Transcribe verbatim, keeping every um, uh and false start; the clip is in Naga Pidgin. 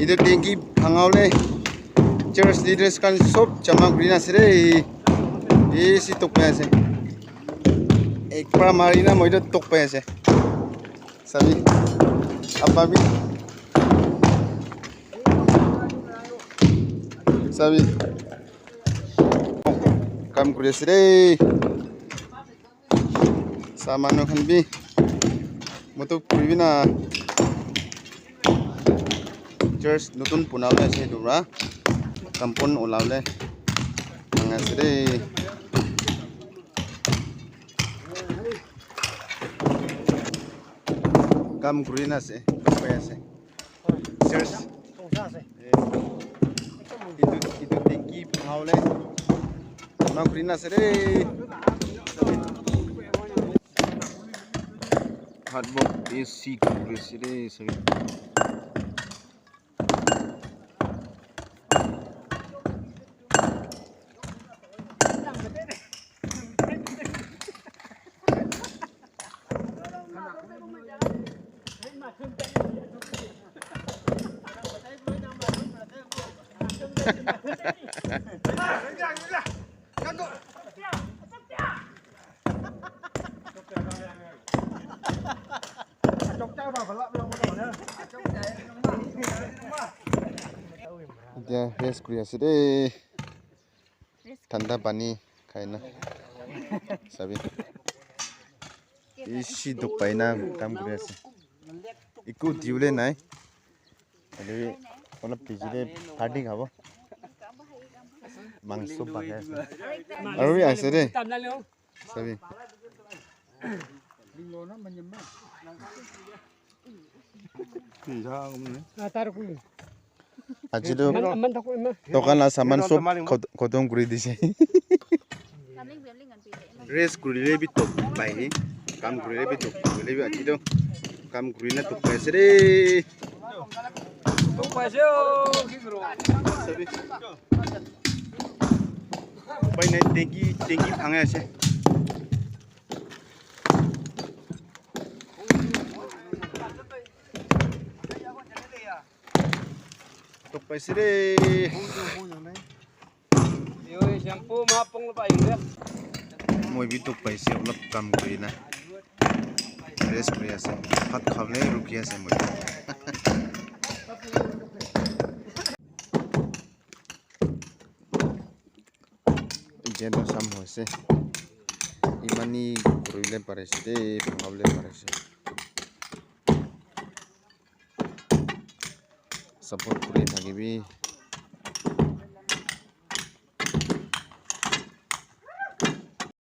Etu tanki bhangawole church leaders khan sob jama kurina ase de. Bishi tok pai ase. Ekbar marina moi toh tok pai ase. Sabi. Apa bi. Sabi. Kam kuri ase de. Sa manu khan bi moto kuribi na church notun buna ase etu para compound ulabole manga ase de. Kam kuri na ase, pai ase. Church. Etu, etu tanki bhangawole jama kuri na ase de. Hard work is see kuri ase de, sabi. Etia rest kuri ase de. Thanda pani khai na. Sabi. Bishi duk pai na kam kuri ase. Eku diwole nai. Hoile bi olop pijite party khabo. Mangso pakai ase. Aru bi ase de. Sabi. Aji tu tokan la saman sob khot-, khotom kuri dise. Rest kurile bi tok pai he. Kam kurile bi tok, kurile bi aji tu kam kurina tok pai ase de. Tok pai ase o. Sabi. Upai nai, tanki, tanki bhangai ase. Tok paise de. Moi bi tok paise, olop kam kuri na. Rest kuri ase. Bhat khabole rukhi ase moi. Etia toh sam hoise. Imani kuribole pari ase de, bhangabole pari ase. Support kuri thakibi.